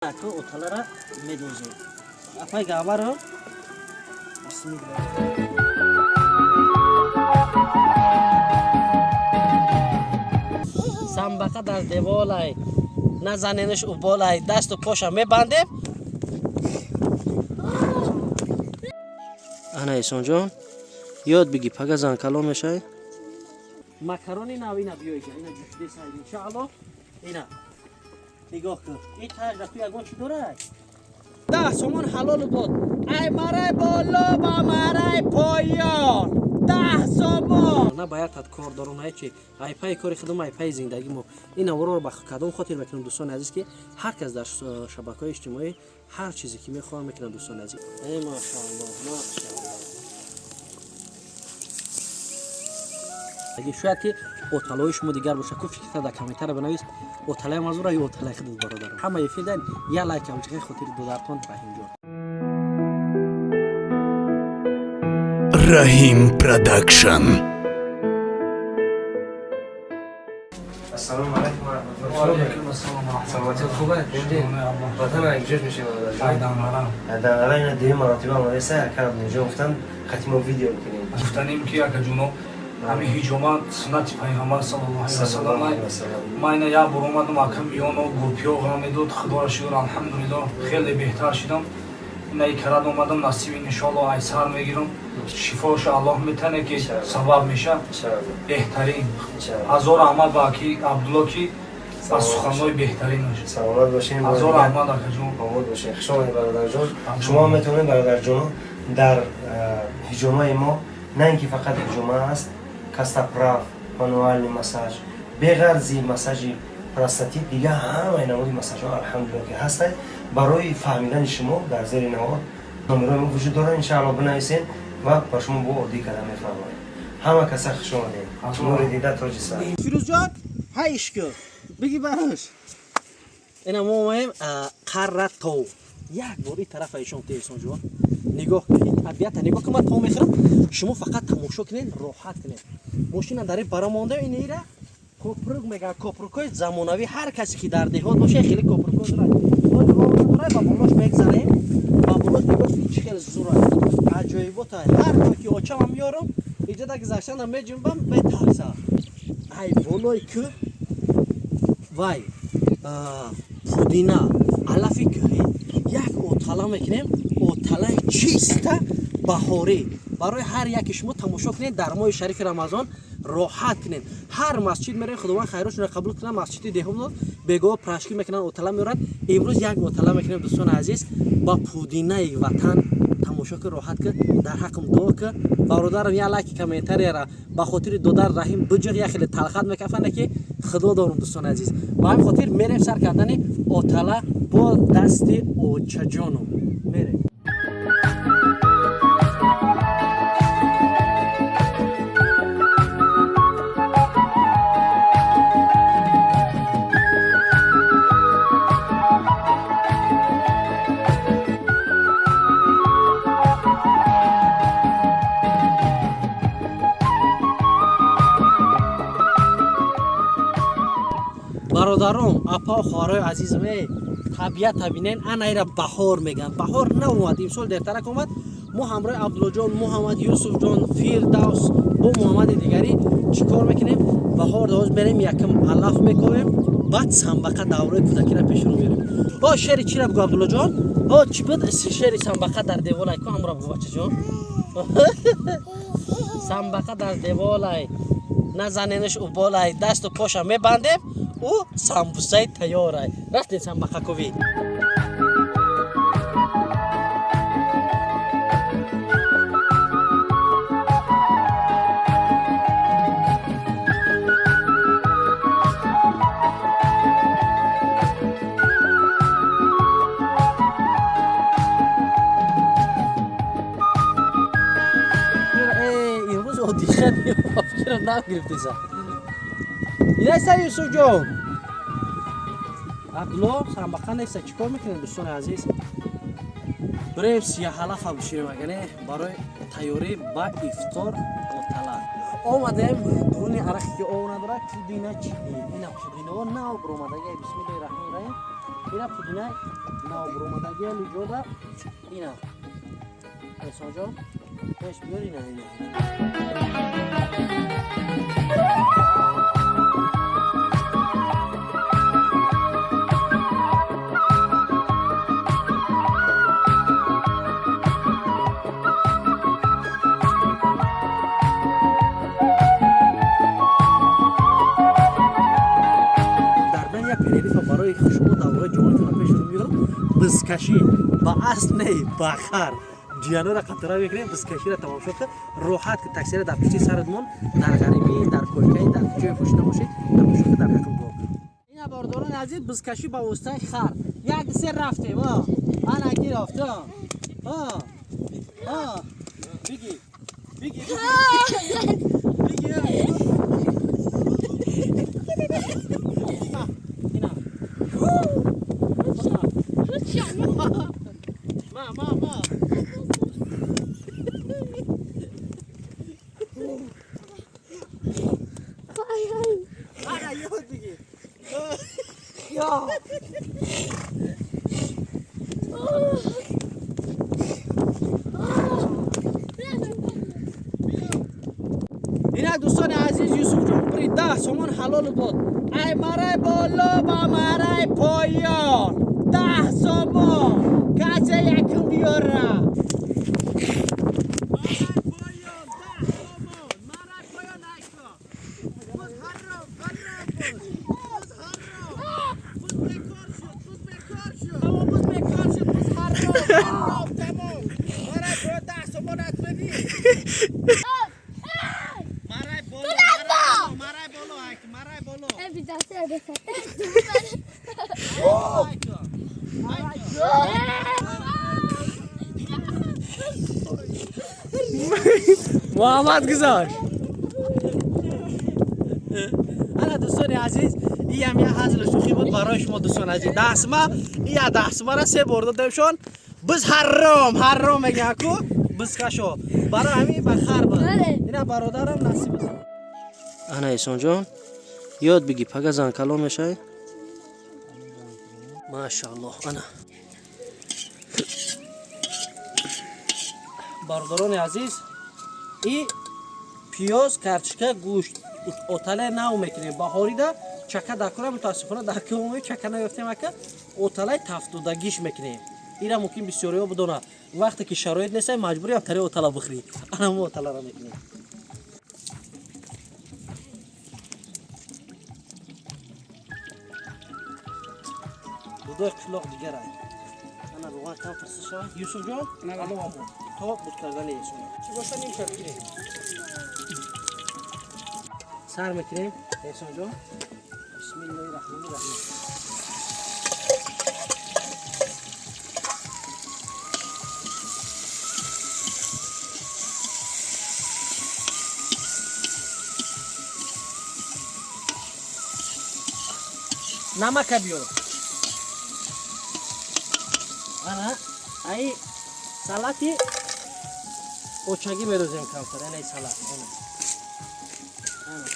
Ако оталара медозем. Апай гаваро. Бисмилла. Самбақа дар деволай. Назаненаш уболай. Дасту поша мебандем. Ана Эҳсонҷон, ёд биги пага занкало мешай. Макарони нав ина биёига, ина ҷушиде сайд иншаалло. Ина. Нигоҳ кун. Ин таҷ ту ягон чӣ дорад? 10 сомон ҳалолу бод. Ай марай боло ба марай поён. 10 сомон. На баяд тад кор дорум, ай чи? Ай пай кори худум, ай пай зиндагӣ мо. Ин наворро ба кадом хотир мекунем, дӯстони азиз, ки ҳар кас дар шабакаҳои иҷтимоӣ ҳар чизе ки мехоҳам мекунам, дӯстони азиз. Эй машааллоҳ, машааллоҳ. Аги шояд ки оталои шумо дигар боша, ку фикрта дар комментария бинавис, оталаи мазура ё оталаи худат, бародарам. Ҳама эфирдан я лайк ам чихе хотири додартон Раҳимҷон. Раҳим Продакшн. Ассалому алайкум ва раҳматуллоҳ. Саломатият хуб аст? Ватан ҷош мешавад, бародарҷон? Айданғара. Айданғара. Ина дуюм маротиба омадаеса, ака Абдулҷон гуфтанд, хати мо видео кунем. Гуфтанем ки акаҷуно, ҳамин ҳиҷомат суннати пайғамбар саллаллоҳу алайҳи васаллам. Ман ина як бор омадам, акам миёно гурпиё ғам медод. Худоро шукр, алҳамдулиллоҳ, хеле беҳтар шидам. Ина икарат омадам, насиби иншоаллоҳ айсар мегирам. Шифоша Аллоҳ метане, ки сабаб меша. Беҳтарин. Ҳазор раҳмат ба аки Абдулло, ки аз суханҳои беҳтаринаш. Саломат бошем. Ҳазор раҳмат, акаҷон. Омод бошем. Хуш омадед, бародарҷон. Шумо метавонед, бародарҷоно, дар ҳиҷомаи мо на ин ки фақат ҳиҷома аст, костоправ, мануальный массаж, беғарзи массажи простатит, дигар ҳамаи намуди массажҳо, алҳамдулилло, ки ҳастанд. Барои фаҳмидани шумо дар зери навор номерои мо вуҷуд дорад, иншаалло бинависен ва ба шумо бо оддӣ карда мефаҳмонем. Ҳама каса хуш омадед. Нури дида тоҷи сар. Фирӯзҷон, ҳай ишку. Биги барош. Ина мо омаем Қарратов. Як бор ин тарафа ишон те, Эҳсонҷон. Нигоҳ кунед, табиата нигоҳ кун, ман то мехӯрам, шумо фақат тамошо кунед, роҳат кунед. Мошина дар ин бара монда, ин ира копрук мегӯянд, копрукҳои замонавӣ. Ҳар касе ки дар деҳот боша, хеле копрукҳо дорад. Ҳоли роҳ дорад, ба болош мегзарем, ба болош нигоҳ кунед, чӣ хеле зур аст. Аҷоибота. Ҳар ҷо ки очамам меорам, инҷо да гузаштанам меҷунбам, метарсам. Ай болои кӯҳ вай пудина, алафи кӯҳӣ, як отала мекунем, оталаи чиста баҳорӣ барои ҳар яке шумо. Тамошо кунед, дар моҳи шарифи Рамазон роҳат кунед. Ҳар масҷид мерем, Худованд хайрошонро қабул кунад, масҷиди деҳум бегоҳ прашкӣ мекунанд, отала меоранд. Имрӯз як отала мекунем, дӯстони азиз, ба пудинаи ватан. Тамошо кун, роҳат кун, дар ҳаққам дуо кун, бародарам. Як лайки комментарияра ба хотири додар Раҳим биҷиқ, як хеле талхат мекафане, ки худо дорум, дӯстони азиз. Ба ҳамин хотир мерем сар кардани отала бо дасти очаҷону мерем. Бародарон, апау, хоҳарои азизам, э табиата бинен. Ана ира баҳор мегӯянд. Баҳор наомад, имсол дертарак омад. Мо ҳамроҳи Абдуллоҷон, Муҳаммад, Юсуфҷон, Фирдавс бо Муҳаммади дигарӣ чӣ кор мекунем? Баҳор доз мерем, якм алаф мековем, баъд самбақа, давраи кӯдакира пешро мерем. О шери чира бугӯ, Абдуллоҷон? О чӣ буд шери? Самбақа дар деволай ку, ҳамро бугӯ, бачаҷон. Самбақа дар деволай, назаненаш уболай, дасту поша мебандем, ӯ самбусаи тайёрай. Рафтем самбақаковӣ. Имрӯз одиша фикрам нагирифтеса. Инайса, Юсуфҷон, Абдулло, самбақа неста. Чӣ кор мекунем, дӯстони азиз? Бирем сияҳалафа биширем, агане барои тайёрӣ ба ифтор отала. Омадем дуруни арахе, ки об надорад. Пудина чидем, ина пудинао нав биромадага. Бисмиллоҳи раҳмони раҳим. Ина пудинай навбуромадагия лиҷода ина. Эҳсонҷон, пеш биёр ина ина. Барои шумо давраи ҷавонитонро пеш рӯ меорам. Бизкашӣ ба асл не, ба хар. Ҷиянора қатора мекунем, бизкаширо тамошо кар, роҳат ки таксиро дар пушти сарат мон, дар ғарибӣ, дар койкаи, дар ҷое бошӣ набошӣ, тамошо кар дар ҳақм бо. Ина бордорони азиз, бизкашӣ ба воситаи хар. Як се рафтем, а. Ана гирафт, а. А. А. Биги. Биги. Биги. Ма, ма. Ана ёд бигир. Ё. Ина дӯстони азиз, Юсуфҷон при 10 сомон ҳалол буд. Ай марай боло ба марай поён. 10 сомон. Касе якум биёра. Марай поён 10 сомон. Марай поён айко. Буз ҳаром, ҳаром буз. Буз ҳаром. Буз бекор шуд, буз бекор шуд. Тамом, буз бекор шуд, буз ҳаром, ҳаром, тамом. Марай поён 10 сомон атмедӣ. Марай боло, марай боло, айко, марай боло. Айко. Муҳаммад гузошт. Ана дӯстони азиз, ин ҳам як ҳазлу шӯхӣ буд барои шумо дӯстони азиз. Дастма, ин дастмара се бор додемшон. Биз ҳаром, ҳаром мегӯянд ку, бизкашо. Барои ҳамин ба хар буд. Ина бародарам насиб. Ана Эҳсонҷон, ёд бигӣ, пага занкалон мешавӣ. Машааллоҳ, ана. Бародарони азиз, и пиёз, карчика, гӯшт отале нав мекунем. Баҳорида чака дакора, мутаассифона дар кӯ чака наёфтем, ака оталаи тафтодагиш мекунем. Ира мумкин бисёриҳо бидонад. Вақте ки шароит нест, маҷбурӣ ам тари отала бихӯрӣ. Ана мо оталаро мекунем. Дудои қишлоқ дигар ай. Ана равған кам фирса шавад. Юсуфҷон, алло амон. То буд кардани Эҳсон. Чӣ боша ним шаб гирем. Сар мекунем, Эҳсонҷон. Бисмиллоҳи раҳмони раҳим. Намака биёр. Ана, ай салати очагӣ мерозем камтар, ана салат, ана. Ана.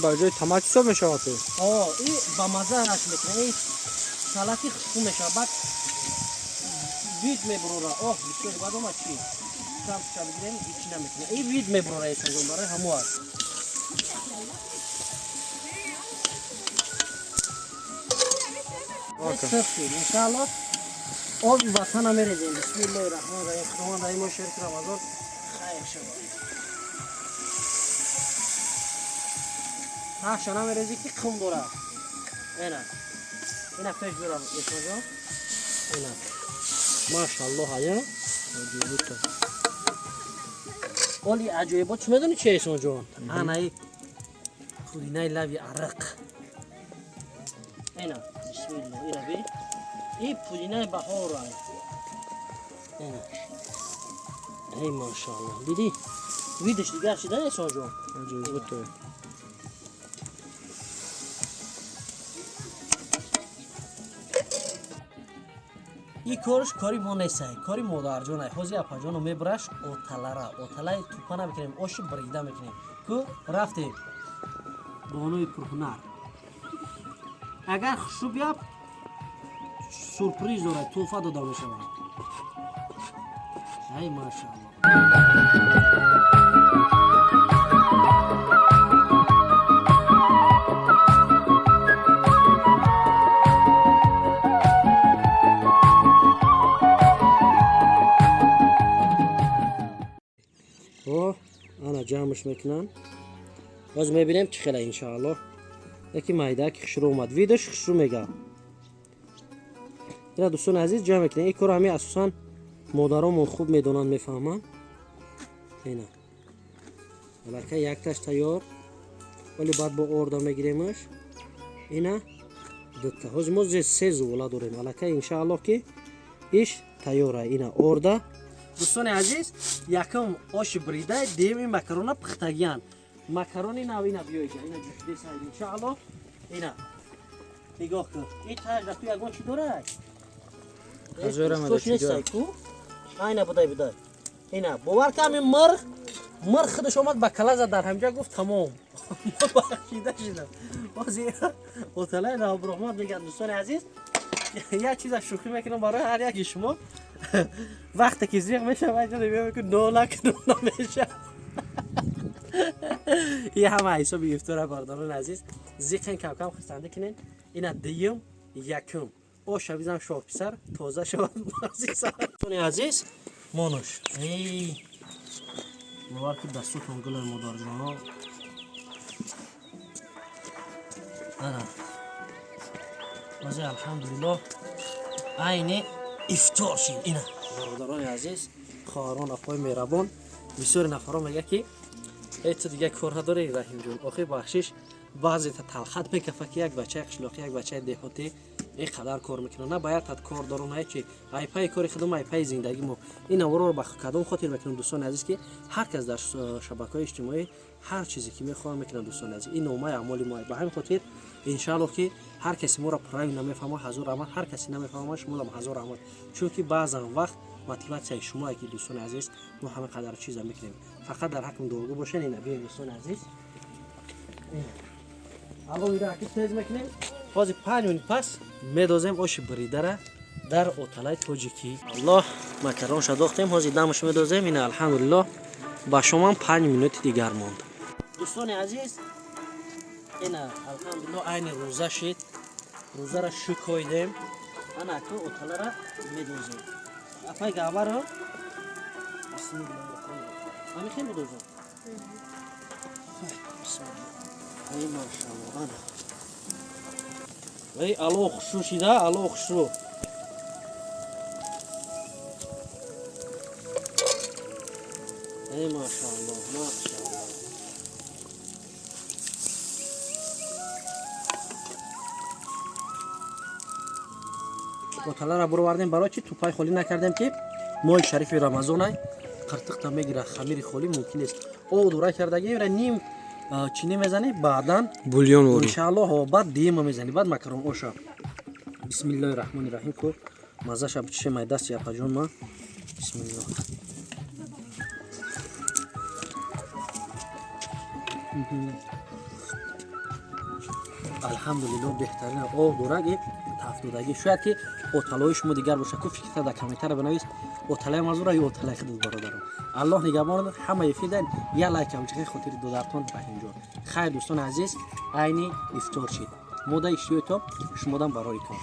Ба ҷои тамак ҳисоб мешавад ту? О, и ба маза раш мекунем. И салати хушбӯ мешавад, баъд вид мебурора. Оҳ, бисёр бад омад чӣ? Кам ча бигирем, ҳеҷ намекунем. И вид мебурора Эҳсонҷон, барои ҳамо аст. Иншааллоҳ оби ватана мерезем. Бисмиллоҳи раҳмони раҳим. Худованд дар ин моҳи шарифи Рамазон хайр шавад. Таҳша намерезӣ ки қум дорад. Ина. Ина пеш бирам Эҳсонҷон. Ина. Машааллоҳ, ая. Оли аҷоибот чӣ медонӣ чи Эҳсонҷон? Анаи пудинаи лави арақ. Ина. Бисмиллоҳ, ира би. И пудинаи баҳор ай. Ина. Эй машааллоҳ. Дидӣ? Видиш дигар шида Эҳсонҷон? Аҷоибот. И корш кори мо несай, кори модарҷонай. Ҳозир апаҷоно мебараш оталара. Оталаи тупа намекунем, оши брида мекунем. Ку рафтем. Бонуи пурҳунар. Агар хушрӯ бияб, сюрприз дорад, тӯҳфа дода мешавад. Ай машаалло. Ана ҷамъш мекунанд. Боз мебинем чӣ хела иншааллоҳ. Яки майда ки хушрӯ омад. Видаш хушрӯ мега. Ина дӯстони азиз ҷамъ мекунем. Ин корро ҳамин асосан модаромон хуб медонанд, мефаҳманд. Ина. Аллакай якташ тайёр. Вале баъд бо орда мегиремаш. Ина дута. Ҳозир мо се зувола дорем. Аллакай иншааллоҳ ки иш тайёра. Ина орда. Дӯстони азиз, якум оши брида, дуюми макарона пухтагиян. Макарони нав ина биёига, ина ҷӯшидеса иншааллоҳ. Ина нигоҳ кун. Ин таҷ ту ягон чӣ дорад? Айна будай будай. Ина бовар ка ҳамин мирғ худаш омад ба кала зад дар ҳамҷа гуфт тамом. Мо бахшида шидам. Бози оталаи Абдурахмон мегӯяд дӯстони азиз, як чиза шӯхӣ мекунам барои ҳар яки шумо. Вақте ки зиқ мешавад, мегӯяд нола нола мешавад. Ин ҳама ҳисоби ифтора бардорони азиз. Зиқен кам-кам хурсандӣ кунен. Ина дуюм, якум. Оша бизан шоҳписар тоза шавад. Дӯстони азиз, монуш. Эй, бовар ки дастотон гулай модарҷоно. Ана. Бози алҳамдулиллоҳ айни ифтор шид. Ина бародарони азиз, хоҳарон, апои меҳрабон, бисёри нафарон мегӯяд ки эй ту дига кор надорӣ Раҳимҷон. Охир бахшиш, баъзета талхат мекафад ки як бачаи қишлоқӣ, як бачаи деҳотӣ ин қадар кор мекунад. На ба як тад кор дорум, на ҳечи. Айпаи кори худум, айпаи зиндагӣ мо. Ин наворро ба кадом хотир мекунам дӯстони азиз, ки ҳар кас дар шабакаҳои иҷтимоӣ ҳар чизе ки мехоҳам мекунам дӯстони азиз. Ин номаи аъмоли мо. Ба ҳамин хотир иншааллоҳ ки ҳар касе моро правильно мефаҳмад, ҳазор раҳмат, ҳар касе намефаҳмад, шумоам ҳазор раҳмат. Чунки баъзан вақт мотиватсияи шумое ки дӯстони азиз мо ҳама қадар чиза мекунем. Фақат дар ҳакм дуогӯ бошед. Ина биёед дӯстони азиз. Алло ира аки тез мекунем. Ҳозир 5 минут пас медозем оши бридара дар оталаи тоҷикӣ. Аллоҳ макаронша дохтем, ҳозир дамаш медозем. Ина алҳамдулиллоҳ ба шомам 5 минути дигар монд. Дӯстони азиз, ина алҳамдулиллоҳ айни рӯза шид. Рӯзара шукоидем. Ана акнун оталара медозем. Апай гаваро бисмиллоҳир-раҳмонир-раҳим. Ҳамин хел медозем. Бисмиллоҳ. Ай машааллоҳ ана. Эй ало хушрӯ шида, ало хушрӯ. Эй машааллоҳ, машааллоҳ. Оталара буровардем барои чи тӯпай холӣ накардем ки моҳи шарифи Рамазонай қиртиқта мегирад, хамири холӣ мумкин нест. Об дура кардагӣ ра ним чини мезанӣ, баъдан бульон ворӣ. Иншааллоҳ баъд дима мезанӣ, баъд макарон оша. Бисмиллоҳи раҳмони раҳим. Ку маззаша бичише май дасти апаҷон ма. Бисмиллоҳ. Алҳамдулиллоҳ беҳтарин об дураги тафдодагӣ. Шояд ки оталои шумо дигар бошад. Ку фикрта дар комментария бинавис, оталаи мазура ё оталаи худат бародарон. Аллоҳ нигаҳбон, ҳама эфирдан я лайк ҳам чихе хотири додартон Раҳимҷон. Хайр дӯстони азиз, айни ифтор шид. Мода иштиёи то шумодан барои кор.